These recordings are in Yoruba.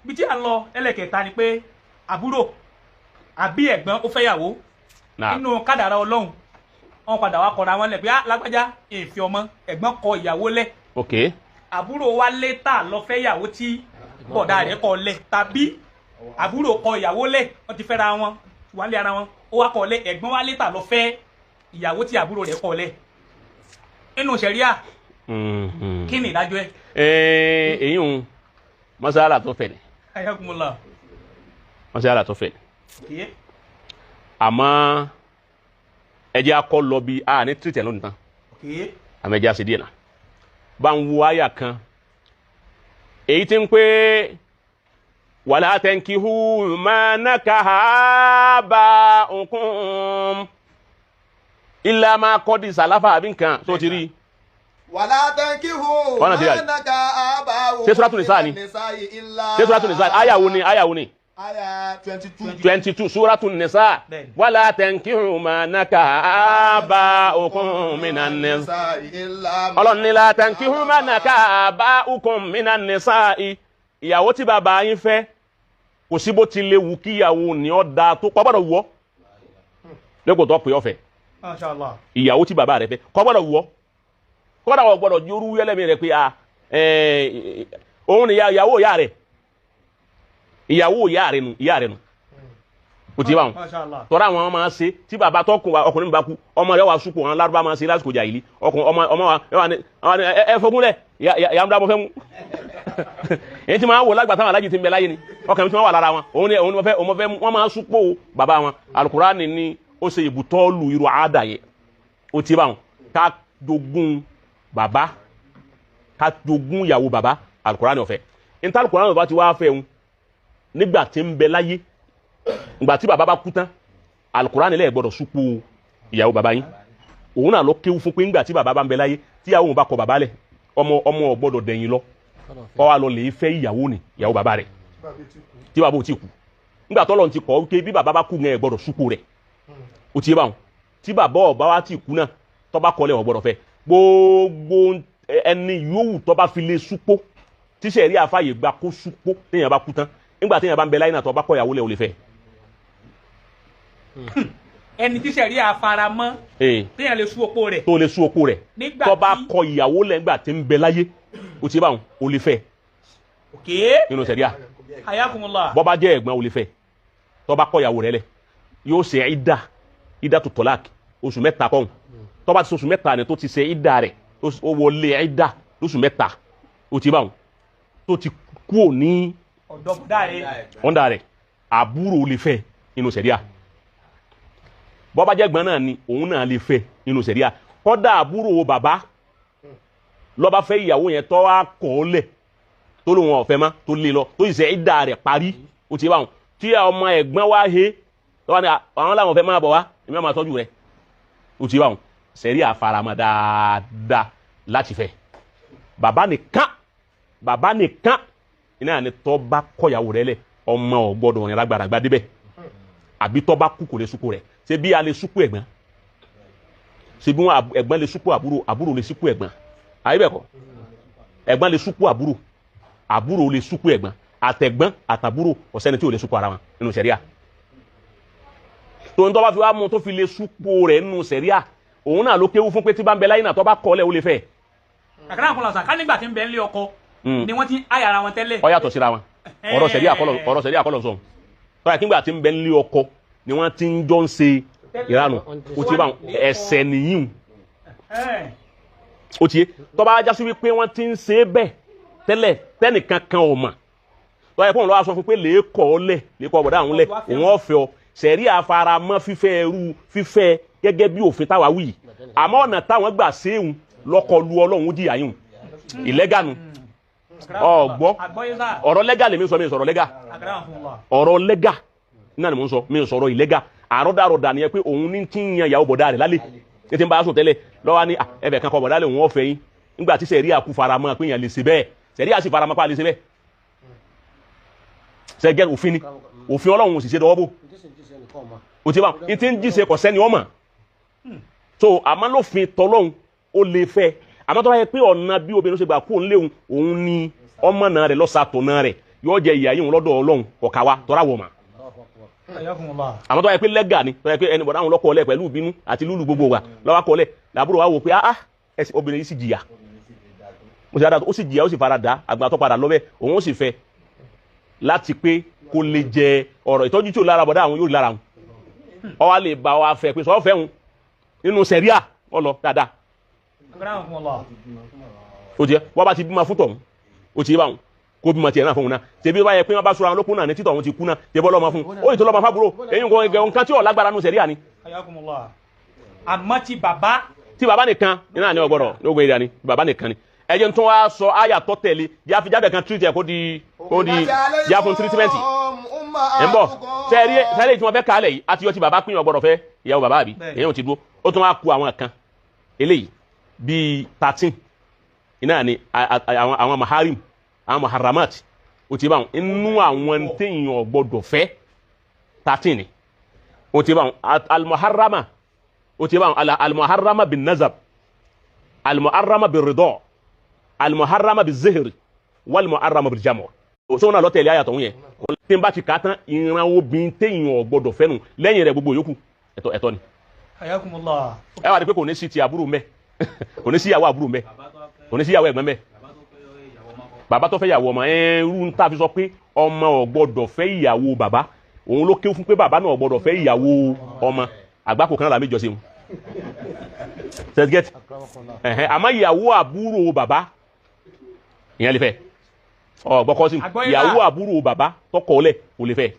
Bí tí a lọ ẹlẹ́kẹta ni pé àbúrò àbí ẹ̀gbọ́n ó fẹ́yàwó. Nínú kádàrá Ọlọ́run, wọn padà wá kọra wọn lẹ̀ pé, "Ah, lágbájá, èèfì ọmọ." Ẹ̀gbọ́n kọ ìyàwó lẹ̀. Àbúrò wa létà lọ fẹ́yàwó tí bọ̀dá rẹ̀ kọ lẹ̀, tàbí àbúrò kọ ìyàwó lẹ̀, wọ́n ti fẹ́ra wọn wálé ara wọn, ó wá kọ lẹ̀, ẹ̀gbọ́n wa létà lọ fẹ́ ìyàwó tí àbúrò rẹ̀ kọ lẹ̀. Nínú ṣẹ̀ríà, kí ni ìdájọ́ ẹ̀? Èyí ń masala tó fẹ̀ ni. Ayakumullah. Masala tó fẹ̀ ni. Àmọ́ ẹ jẹ́ akọ́ lọ bí a ní tìrìtẹ̀ lónìí tán. Àmọ́ ẹ jẹ́ àṣẹ díẹ̀ náà bá ń wo àyà kan, èyí tí ń pé wala tankihu ma nakaha aba'ukum illa ma qad salafa, àbí nǹkan tó ti rí. Wàlá tankihu Wọ́n náà ti rí àyè. ma nakaha aba'ukum. Ṣé Suratu Nisa ni? Illa. Ṣé Suratu Nisa? Àyà wo ni? Àyà wo ni? Àyà 22. 22, Suratu Nisa. Bẹ́ẹ̀ni. Wala tankihu ma nakaha aba'ukum minan nisa. Illa. Ọlọ́run ní la tankihu ma nakaha aba'ukum minan nisa'i. Ìyàwó tí bàbá yín fẹ́, kò sí bó ti lè wù kí ìyàwó ní ọ́ da tó, kò gbọ́dọ̀ wù ọ́ lẹ́kọ̀ọ́ tó pè ọ́ fẹ́. Masha Allah. Ìyàwó tí bàbá rẹ̀ fẹ́ kò gbọ́dọ̀ wù ọ́, kọ́dà wọ́n gbọ́dọ̀ yorù yẹlẹ́mi rẹ̀ pé a òun ni ìyàwó ìyá rẹ̀, ìyàwó ìyá rẹ̀ nù, ìyá rẹ̀ nù, kò tí ì bá wọn. Masha Allah. Tọ́ra àwọn máa ṣe tí bàbá tọkùn wa, ọkùnrin bá kú, ọmọ rẹ̀ wà súpò àwọn lárúbá máa ṣe lásìkò jàhílì. Ọkùnrin ọmọ ọmọ wa ẹ wà ní àwọn ní ẹ fọgúnlẹ̀ ìyá ń dábọ̀ fẹ́ mú. Èyí tí máa wò lágbà táwọn alájì ti ń bẹ láyé ni ọkàn mi ti máa wà lára wọn, òun ni wọ́n fẹ́, òun fẹ́ mú. Wọ́n máa súpò bàbá wọn. Alukurani ni ó ṣe ìbùtọ́ọ̀lù irú àádà yẹ, ó ti bá wọn ká jogún bàbá, ká jogún ìyàwó bàbá. Alukurani ọ̀fẹ́ níta, alukurani ọ̀fẹ́ ti wá fẹ́ wọn nígbà tí ń bẹ láyé. Ìgbà tí bàbá bá kú tán, alukurani lẹ́ẹ̀ gbọ́dọ̀ súpò ìyàwó bàbá yín. Òun náà lọ kéwú fún pé ńgbà tí bàbá bá ń bẹ láyé, tíyàwó òun bá kọ bàbá lẹ̀, ọmọ ọmọ ò gbọ́dọ̀ dẹ̀yìn lọ kọ́ wa lọ lè fẹ́ ìyàwó ni, ìyàwó bàbá rẹ̀ tí bàbá ò ti kú. Ńgbà tọ́lọ̀ ti kọ́ pé bí bàbá bá kú ń ẹ̀ gbọ́dọ̀ súpò rẹ̀, ó ti yé báwọn. Tí bàbá ọba wa ti kú náà, tó bá kọlẹ̀, ò gbọ́dọ̀ fẹ́. Gbogbo ẹni yòówù tó bá fi lè súpò tíṣẹ̀ rí àfàyè gba kó súpò téèyàn bá kú tán, ńgbà téèyàn bá ń bẹ láyé náà, tó bá kọ ìyàwó lẹ̀, ò lè fẹ́. Ẹni tí sẹ̀rí àfaramọ́ téèyàn lè sú opó rẹ̀ tó lè sú opó rẹ̀ nígbà tó bá tí kọ ìyàwó lẹ̀ ńgbà tí ń bẹ láyé, ó ti báwọn, ò lè fẹ́ nínú sẹ̀ríà. Hayakumullah. Bó bá jẹ́ ẹ̀gbọ́n, ò lè fẹ́. Tó bá kọ ìyàwó rẹ̀ lẹ̀, yóò ṣe ìdá, ìdá tó tọ́lák, oṣù 3 kọ́hún. Tó bá ti ṣe oṣù 3 ni tó ti ṣe ìdá rẹ̀, ó wọlé ìdá lóṣù 3, ó ti báwọn, tó ti kúò ní ọ̀dọ́ bùdá rẹ̀ ọ̀ndà rẹ̀, àbúrò lè fẹ́ nínú sẹ̀ríà. Bó bá jẹ́ ẹ̀gbọ́n náà ni, òun náà lè fẹ́ nínú sẹ̀ríà. Kọ́dà àbúrò bàbá ló bá fẹ́ ìyàwó yẹn, tó wá kọ̀ ọ́ lẹ̀, tó lóun ọ̀fẹ́ mọ́, tó lé lọ, tó sì ṣe ìdá rẹ̀ parí, ó ti báwọn, tí ọmọ ẹ̀gbọ́n wá he tó wá ní àwọn làwọn fẹ́ máa bọ̀ wá, èmi máa tọ́jú rẹ̀, ó ti báwọn, sẹ̀ríà faramọ́ dáadáa láti fẹ́. Bàbá nìkan, bàbá nìkan iná ni tó bá kọ̀yàwó rẹ̀ lẹ̀, ọmọ ò gbọ́dọ̀ rìn lágbàdàgbà débẹ̀, àbí tó bá kú, kò lè súpò rẹ̀. Ṣé bí a lè súpò ẹ̀gbọ́n, ṣé bí wọn ẹ̀gbọ́n lè súpò àbúrò, àbúrò lè súpò ẹ̀gbọ́n, àyè bẹ́ẹ̀ kọ́? Ẹ̀gbọ́n lè súpò àbúrò, àbúrò lè súpò ẹ̀gbọ́n, àtẹ̀gbọ́n àtàbúrò, ọ̀sẹ́ni tí ò lè súpò ara wọn nínú sẹ̀ríà. Tó ń tọ́ bá fi wá mú tó fi lè súpò rẹ̀ nínú sẹ̀ríà, òun náà ló kéwú fún pé tí bá ń bẹ láyé náà, tó bá kọ́ lẹ̀, ó lè fẹ́. Kàkàrà kan lọ́sà ká nígbà tí ń bẹ ń lé ọkọ ni wọ́n ti ń áyà ara wọn tẹ́lẹ̀. Ó yàtọ̀ síra wọn. Ọ̀rọ̀ sẹ̀ríà kọ́, ọ̀rọ̀ sẹ̀ríà kọ́ lọ sọ. Tọ́yà kí ngbà tí ń bẹ ń lé ọkọ ni wọ́n ti ń jọ ń ṣe ìranù, ó ti bá wọn ẹsẹ̀ nìyí. Ó ti yé. Tó bá já sí wípé wọ́n ti ń ṣe é bẹ́ẹ̀ tẹ́lẹ̀, tẹ́nìkan kan ò mọ̀, tọ́yà pọ́n lọ́wọ́ sọ fún pé lè kọ́ ọ lẹ̀, lè kọ́ ọ̀bọ̀dá àwọn lẹ̀, òun ọ̀fẹ́ ọ, sẹ̀rí àfaramọ́ fífẹ́ ẹrú fífẹ́ gẹ́gẹ́ bí òfin táwa wí yìí. Àmọ́ ọ̀nà táwọn gbà séhun lọ́kọ lu Ọlọ́run jìyà yìí ìlẹ́gànù ọ̀gbọ́. Àgbọ́yé sá. Ọ̀rọ̀ lẹ́gà lèmi sọ, mi sọ̀rọ̀ lẹ́gà. Akramakumullah. Ọ̀rọ̀ lẹ́gà náà ni mò ń sọ, mi sọ̀rọ̀ ìlẹ́gà. Àrọ́dàrọ̀dà nìyẹn pé òun ní tí ń yan ìyàwó bọ̀dá rẹ̀ lálẹ́ ní ti ń bá a sùn tẹ́lẹ̀ lọ́wọ́ ní ẹbẹ̀ kan kọ bọ̀dá lè wọ́n fẹ́ yín. Nígbà tí sẹ̀ríà kú faramọ́ pé èèyàn lè ṣe bẹ́ẹ̀, sẹ̀ríà sì faramọ́ pé a lè ṣe bẹ́ẹ̀. Sẹ́gẹ́ òfin ni, òfin Ọlọ́run ò sì ṣe dọwọ́ bò. O ti bá wọn ti ń jíṣe kọ̀ sẹ́ni ọmọ so, àmọ́ lófin tọlọ́hun, ó lè fẹ́. Àmọ́ tó bá yẹ pé ọ̀nà bí obìnrin ṣe gbà kó ń léwu, òun ni ọmọ náà rẹ̀ lọ́sàtò náà rẹ̀. yóò jẹ ìyá yìí lọ́dọ̀ Ọlọ́run ọ̀ka wa tọ́ra wọ̀ mà. Ayakumullah. Àmọ́ tó yẹ pé lẹ́gà ni, tó yẹ pé ẹni bọ̀dá àwọn lọ́kọ̀ ọ̀lẹ́ pẹ̀lú ìbínú àti lúlù gbogbo wa lọ́wọ́ kọ́lẹ̀, làbúrò wa wò pé ah ẹsẹ̀ obìnrin yìí sì jìyà, mo sì dáadáa, ó sì jìyà, ó sì fara dà, àgbà tó padà lọ́bẹ̀ òun ó sì fẹ́ láti pé kó lè jẹ ọ̀rọ̀ ìtọ́jú tí ò lára bọ̀dá àwọn yóò rí lára wọn, ọ wa lè bá wa fẹ́ pé sọ fẹ́ wọn nínú sẹ̀ríà ọ lọ dáadáa. Akramakumullah. Ó ti yẹ wọ́n bá ti bímọ fún tọ̀hún, ó ti yẹ báwọn kó bímọ tiẹ̀ náà fún un náà, tẹ̀bí bá yẹ pé wọ́n bá sọ̀rọ̀ àwọn lókun náà ní títọ̀ òun ti kú náà, tẹ̀bọ́ lọ́mọ fún un, ó yìí tó lọ́mọ fábúrò eyín nǹkan nǹkan tí ò lágbára nínú sẹ̀ríà ni. Ayakumullah. Àmọ́ ti bàbá. Tí bàbá nìkan iná ni ọgbọ́dọ̀ ní ogun ìdání bàbá nìkan ni. Ẹ jẹ́ n tún wá sọ àyà tó tẹ̀lé yá fi jáde kan tírìtì ẹ̀ kó di yá fún tírítímẹ́ǹtì ẹ̀ ń bọ̀. Sẹ́ẹ̀rí tí wọ́n fẹ́ kálẹ̀ yìí àti yọ ti bàbá pín ọgbọ́dọ̀ fẹ́ ìyàwó bàbá àbí èyí ò ti dúró, ó tún wá ku àwọn kan eléyìí bíi 13 iná ni àwọn maharim, àwọn maharamat, ó ti bá wọn inú àwọn téèyàn gbọ́dọ̀ fẹ́ 13 ni, ó ti bá wọn almuharrama, ó ti bá wọn almuharrama bin nazab, almuharrama bin ridọ, almuharrama bin zihiri, walmuharrama bin jamu. Sọ́wọ́n náà lọ́tẹ̀lẹ́ ayàtọ̀ ń yẹn tí n bá ti kà á tán, ìran obìnrin téèyàn gbọ́dọ̀ fẹ́ nu lẹ́yìn rẹ̀ gbogbo yòókù ẹ̀tọ́ ẹ̀tọ́ ni. Ayakumullah. Ẹ wà ní pé kò ní sí ti àbúrò mẹ́, kò ní sí ìyàwó àbúrò mẹ́, kò ní sí ìyàwó ẹ̀gbọ́n mẹ́, bàbá tó fẹ́ ìyàwó ọmọ ẹ irú ń tà fi sọ pé ọmọ ò gbọ́dọ̀ fẹ́ ìyàwó bàbá, òun ló kéwú fún pé bàbá náà ò gbọ́dọ̀ fẹ́ ìyàwó ọmọ, àgbákò kan náà làmì ìjọsìn sẹ́tìgẹ́tì. Àmọ́ ìyàwó àbúrò bàbá ìyẹn lè fẹ́ ọ gbọ́kọ́ sí ìyàwó àbúrò bàbá tọkọ ọlẹ̀ kò lè fẹ́,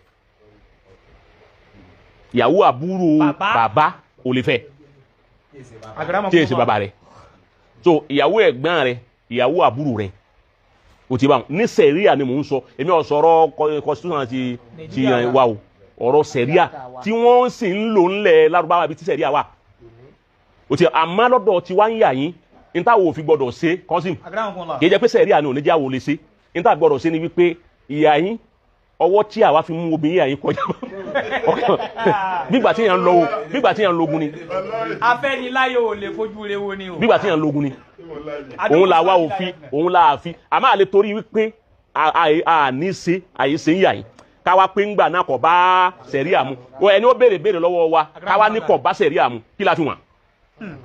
ìyàwó àbúrò bàbá kò lè fẹ́ tí èsì bàbá rẹ̀, so ìyàwó ẹ̀gbọ́n rẹ̀, ìyàwó àbúrò rẹ̀ o ti bá wọn ní sẹ̀ríà ni mò ń sọ, èmi ò sọ̀rọ̀ constitution ti ti wa o, ọ̀rọ̀ sẹ̀ríà tí wọ́n sì ń lò ńlẹ̀ Lárúbáwá ibi tí sẹ̀ríà wà o ti àmọ́ lọ́dọ̀ tí wá ń yà yín ní táwọn òfin gbọ́dọ̀ ṣe kọ́sìm kì í jẹ́ pé sẹ̀ríà ni ò ní jẹ́ àwọn ò lè ṣe ní táwọn gbọ́dọ̀ ṣe ni wípé ìyá yín ọwọ́ tí àwa fi mú obìnrin yà yín kọjá bígbà tí yàn ń lọ bígbà tí yàn ń lógun ni. Afẹ́niláyò ò lè fojú re wo ni o. Bígbà tí yàn ń lógun ni òun là wá òfin òun là àfi àmọ́ àlè torí wípé a ní ṣe àyè ṣe ń yà yín káwa pé ńgbà náà kò bá sẹ̀ríà mu, ẹni ó béèrè béèrè lọ́wọ́ wa káwa ní kò bá sẹ̀ríà mu kí la fi wọ̀n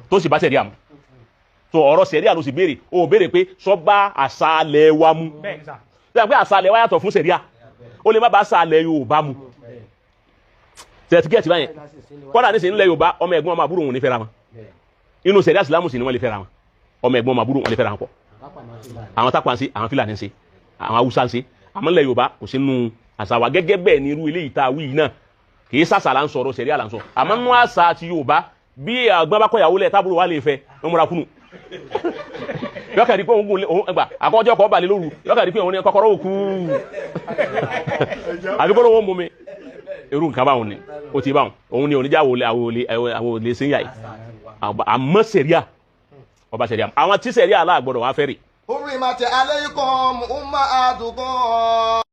tó sì bá sẹ̀ríà mu, tó ọ̀rọ̀ sẹ̀ríà ló sì béèrè ó béèrè pé sọ bá àṣà alẹ̀ wa mu, sọ pé àṣà alẹ̀ wa yàtọ̀ fún sẹ̀ríà, ó lè má bá àṣà alẹ̀ Yorùbá mu sẹ̀tíkẹ́ẹ̀tì báyẹn kọ́dà ní sìn ńlẹ̀ Yorùbá ọmọ ẹ̀gbọ́n ọmọ àbúrò òun ní fẹ́ra wọn, inú sẹ̀ríà Ìsìlámù sì ni wọ́n lè fẹ́ra wọn, ọmọ ẹ̀gbọ́n ọmọ àbúrò wọn lè fẹ́ra wọn pọ̀, àwọn tápà ń ṣe, àwọn Fúlàní ń ṣe, àwọn Haúsá ń ṣe, àmọ́ ńlẹ̀ Yorùbá kò sínú àṣà wa gẹ́gẹ́ bẹ́ẹ̀ ni irú eléyìí tá a wí yìí náà kì í sàṣà là ń sọ̀rọ̀ sẹ̀ríà là ń sọ, àmọ́ nínú àṣà ti Yorùbá bí àgbọn bá kọ̀yàwó lẹ̀ tábúrò wa lè fẹ́ ń múra kúnnù yọkàdí pé òun gùn òun gbà àkọ́jọ́ kọ́ balẹ̀ lóru yọkàdí pé òun ní kọ́kọ́rọ́ òkú àbí kọ́ ló wọ́n mú mi irú nǹkan báwọn ni ó ti báwọn òun ni oníjà àwọn olè sí yàyí àmọ́ sẹ̀ríà ọba sẹ̀ríà àwọn tí sẹ̀ríà aláàgbọ̀dọ̀ wá fẹ́ rè. Hurrimat alaykum ummahatukum.